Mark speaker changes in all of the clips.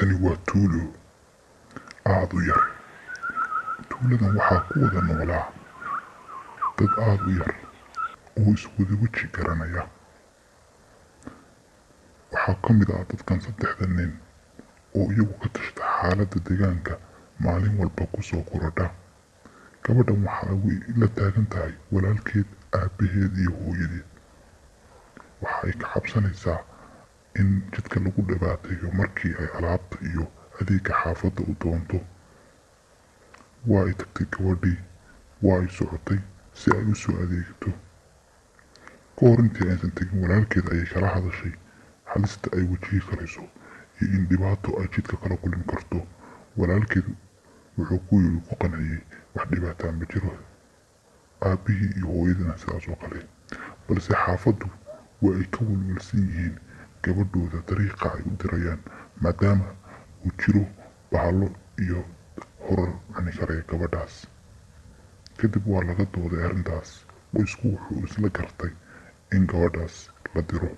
Speaker 1: Tani waa tuulo aad u yar. Tuuladan waxaa ku wada noolaa dad aad u yar oo iswada weji garanaya. Waxaa ka mid ah dadkan saddexda nin oo iyagu ka tashta xaaladda deegaanka maalin walba ku soo korodha. Gabadhan waxa ay la taagan tahay walaalkeed, aabbaheed iyo hooyadeed. Waxa ay ka cabsanaysaa in jidka lagu dhibaateeyo markii ay alaabta iyo adeegga xaafadda u doonto. Waa ay tagtay gabadhii, waa ay socotay si ay u soo adeegto. Ka hor intii aysan tegin walaalkeed ayay kala hadashay halista ay wajihi karayso iyo in dhibaato ay jidka kala kulmi karto. Walaalkeed wuxuu ku yiri, ku qanciyey, wax dhibaataa ma jiro. Aabbihii iyo hooyadina sidaas oo kale. Balse xaafaddu waa ay ka welwelsan yihiin gabadhooda dariiqa ay u dirayaan, maadaama uu jiro bahalo iyo horar cuni karaya gabadhaas. Kadib waa laga dooday arrintaas. Qoysku wuxuu isla gartay in gabadhaas la diro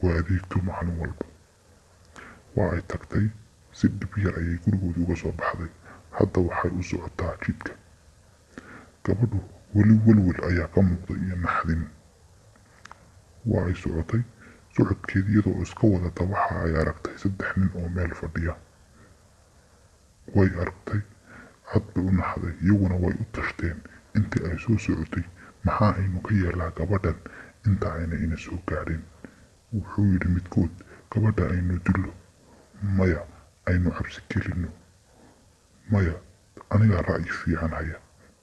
Speaker 1: oo adeegto maalin walba. Waa ay tagtay, si dhib yar ayay gurigoodii uga soo baxday. Hadda waxay u socotaa jidka. Gabadhu weli welwel ayaa ka muuqday iyo naxdin. Waa ay socotay, socodkeedii iyadoo iska wadata waxa ay aragtay saddex nin oo meel fadhiya. Way aragtay, aad bay u naxday, iyaguna way u tashteen intii ay soo socotay. Maxaa aynu ka yeelaa gabadhan inta ayna ina soo gaadhin? Wuxuu yidhi midkood, gabadha aynu dillo. Maya, aynu cabsi gelinno. Maya, anigaa ra'yi fiican haya.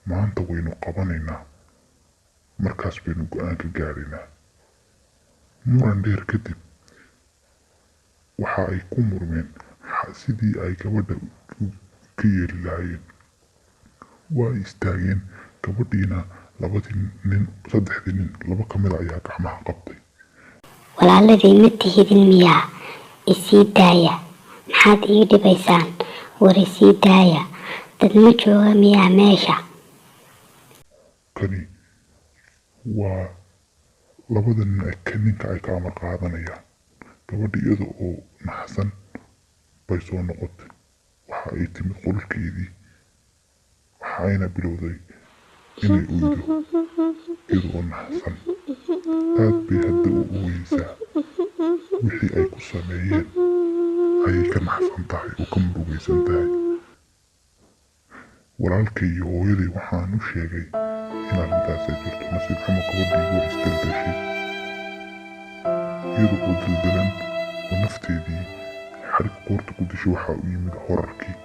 Speaker 1: Maanta waynu qabanaynaa, markaas baynu go'aan ka gaadhaynaa. Muran dheer kadib waxa ay ku murmeen sidii ay gabadha ka yeeli lahaayeen. Waa ay istaageen, gabadhiina labadii nin, saddexdii nin laba ka mid a ayaa gacmaha qabtay.
Speaker 2: Walaaladii ma tihidin miyaa? Isii daaya, maxaad ii dhibaysaan? War isii daaya, dad ma jooga miyaa meesha?
Speaker 1: Kani waa labada nin ay ka ninka ay ka amar qaadanayaan. Gabadha iyada oo naxsan bay soo noqotay. Waxa ay timid qolkeedii, waxa ayna bilowday inay oydo iyada oo naxsan. Aad bay hadda u ooyeysaa. Wixii ay ku sameeyeen ayay ka naxsan tahay oo ka murugaysan tahay. Walaalkay iyo hooyaday waxaan u sheegay in arrintaas ay jirto. Nasiib xumo, gabadhii way isdaldashay iyada oo daldalan oo nafteedii xarig qoorta ku dishay. Waxaa u yimid horarkii.